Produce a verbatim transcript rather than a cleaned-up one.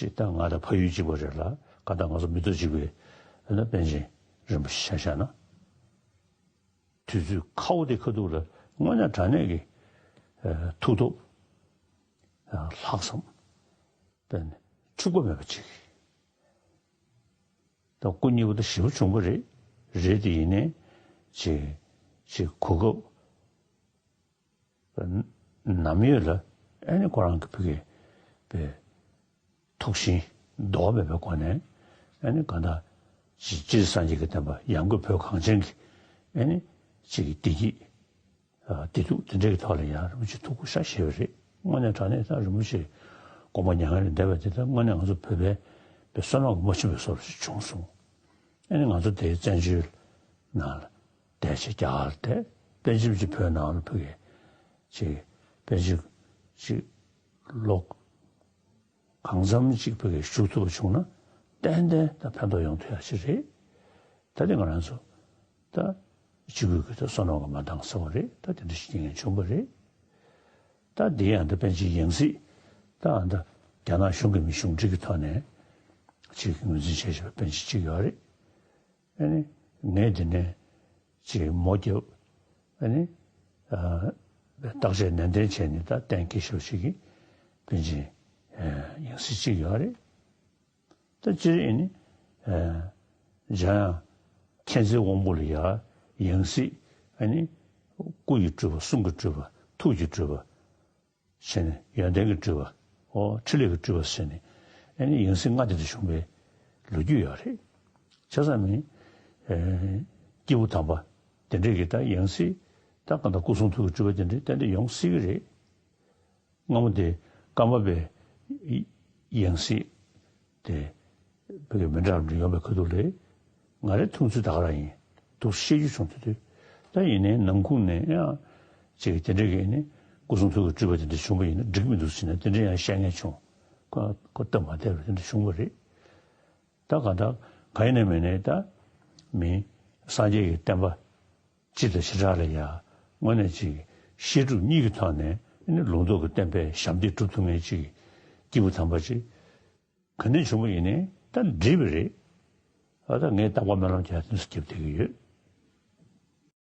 ཅིག་ད་ང་དང་ཕ་ཡུལ་གཅིག་པ་རེད་ལ། ག་ད་ང་ཚོ་མི་ཐོག་གཅིག་པའི་ཨ་ནི་པཎ་ཆེན་རིན་པོ་ཆེ་ཆ་བཞག་ན། དུས་ཚོད་ཁ་བོ་དེ་ཁ་ཐུག་ལ་དངོས་གནས་དྲང་གནས་ཀྱི་ཨ་ཐུགས་སྟོབས། ཨ་ལྷག་བསམ། དཔེ་འཁྲུག་པ་མེད་པ་ཅིག་ད་སྐུ་མཉེལ་པོ་ད་ཞེ་པོ་བྱུང་བ་རེད། རེད་དེ་ཡིན་ནའི་ཅིག་ཅིག་གོ་སྐབས་ནམ་ཡོད་ལ་ཨ་ནི་ཁོ་རང་གི་ཕ་གི་པའི་ཐུགས་ཞེན་ལྡོག་མེད་པའི་སྒོ་ནས། ཨ་ནི་གང་ལྟར་ཅིག་སྤྱིར་སངས་རྒྱས་ཀྱི་བསྟན་པ་ཡང་སྒོས་བོད་གངས་ཅན་གྱི་ཨ་ནི་ཅིག་བདེ་སྐྱིད། ཨ་བདེ་སྡུག་དེ་འདྲའི་ཐོག་ལ་ཡང་རིན་པོ་ཆེ་ཐུགས་ཁུར་ཤ་བཞེས་པ་རེད། དངོས་གནས་དྲང་གནས་ད་རིན་པོ་ཆེ་དགོངས་པ་མྱ་ངན་ལས་འདས་པ་དེ་ད་དངོས་གནས་ང་ཚོ་བོད་པའི་པའི་བསོད་ནམས་ཀྱི་རྨ་ཆེན་པོའི་བཟོ་འདྲ་ཞིག་བྱུང་སོང་། ཨ་ནི་ང་ཚོ་དེའི་བཙན་བྱོལ་ནང་ལ་བསྡད་བྱས་རྒྱ་གར་བསྡད། དཔེ་ཆེམ་ཅིག་བོད་ནང་ལ་ཕ་གི་ཅིག་དཔེ་ཆེམ་ཅིག་ཀློག་གང་འཚམ་ཅིག་ཕ་གི་ཞུགས་ཐུབ་པ་བྱུང་ན་ཏན་ཏན་ད་ཕན་ཐོགས་ཡོང་ཐུབ་ཡ་ཞིག་རེད། ད་དེ་ང་རང་ཚོ་ད་སྤྱི་བོའི་གི་ད་བསོད་ནམས་ཀྱི་མ་འདང་ས་བ་རེད། ད་དེ་འདྲ་ཞིག་རྐྱེན་ངན་བྱུང་བ་རེད། ད་དེ་ཡང་ད་པཎ་ཆེན་ཡང་སྲིད་ད་ཨ་ད་རྒྱ་ནག་གཞུང་གི་མི་གཞུང་འབྲེལ་གྱི་ཐོག་ནས་ཅིག་ངོས་འཛིན་བྱས་བྱས་པ་པཎ་ཆེན་གཅིག་ཡོད་རེད། ཨ་ནི་ངས་དེ་ནས་ཅིག་མོ་རྒྱབ། ཨ་ནི་ཨ་བརྟག་དཔྱད་ནན་ཏན་བྱས་ནས་ད་གཏན་འཁེལ་ཤོག་ཅིག་གི་པཎ་ཆེན་ཡང་སྲིད་ཅིག་ཡོད་རེད། ད་སྤྱིར་ཨ་ནི་ཨ་འཇམ་དབྱངས་མཁྱེན་བརྩེའི་དབང་པོ་ལ་ཡ་ཡང་སྲིད་ཨ་ནི་སྐུ་ཡི་སྤྲུལ་པ། གསུང་གི་སྤྲུལ་པ། ཐུགས་ཀྱི་སྤྲུལ་པ། བྱས་ནས་ཡོན་ཏན་གྱི་སྤྲུལ་པ། ཨོ་འཕྲིན་ལས་ཀྱི་སྤྲུལ་པ་ཟེར་ནས་ཨ་ནི་ཡང་སྲིད་ལྔ་དེ་འདྲ་བྱུང་བའི་ལོ་རྒྱུས་ཡོད་རེད། བྱས་ཙང་མི་ཨེ་སྐྱེས་བུ་དམ་པ་དེ་འདྲས་ཀྱི་ད་ཡང་སྲིད་ད་གང་ལྟར་སྐུ་གསུང་ཐུགས་ཀྱི་སྤྲུལ་པ་དེ་འདྲས་ཏན་ཏན་ཡོང་སྲིད་ཀྱི་རེད། སྔ་མོ་དེ་ཀརྨ་པའི་ཡང་སྲིད་དེ་བོད་ཀྱི་མི་འདྲ་བ་འདྲ་ཡོང་བའི་ཁ་ཐུག་ལས། ང་རའི་མཐོང་ཚུལ་ད་ག་རང་ཡིན། འདུག་བཤད་རྒྱུ་བྱུང་དུས་དུས། ད་ཡིན་ནའི་ནང་ཁུལ་ནས་ཡང་ཅིག་དེ་འདྲ་གི་ནི་སྐུ་གསུང་ཐུགས་ཀྱི་སྤྲུལ་པ་དེ་འདྲ་བྱུང་བ་ཡིན་ན་འགྲིག་མི་འདུག་ཟེར་ནས་དེ་འདྲ་ཡང་བཤད་མཁན་བྱུང་། ཁོ་ཁོ་སྟབས་མ་བདེ་བ་དེ་འདྲ་བྱུང་བ་རེད། ད་གང་ལྟར་གང་ཡིན་ནའི་མིན་ནའི་ད་མི་སངས་རྒྱས་ཀྱི་བསྟན་པ་སྤྱི་དང་བྱེ་བྲག་ལ་ཡ་དངོས་གནས་ཅིག་བཤད་སྒྲུབ་གཉིས་ཀྱི་ཐོག་ནས་ནི་ལུང་རྟོགས་ཀྱི་བསྟན་པའི་ཞབས་འདེགས་སྒྲུབ་ཐུབ་མཁན་ཅིག་སྐྱེས་བུ་དམ་པ་ཅིག་ག་ནས་བྱུང་བ་ཡིན་ནའི་ད་འགྲིག་པ་རེད། ཨ་ད་ངས་རྟག་པར་སྨོན་ལམ་རྒྱག་དུས་སུ་རྒྱབ་བསྡད་ཀྱི་ཡོད།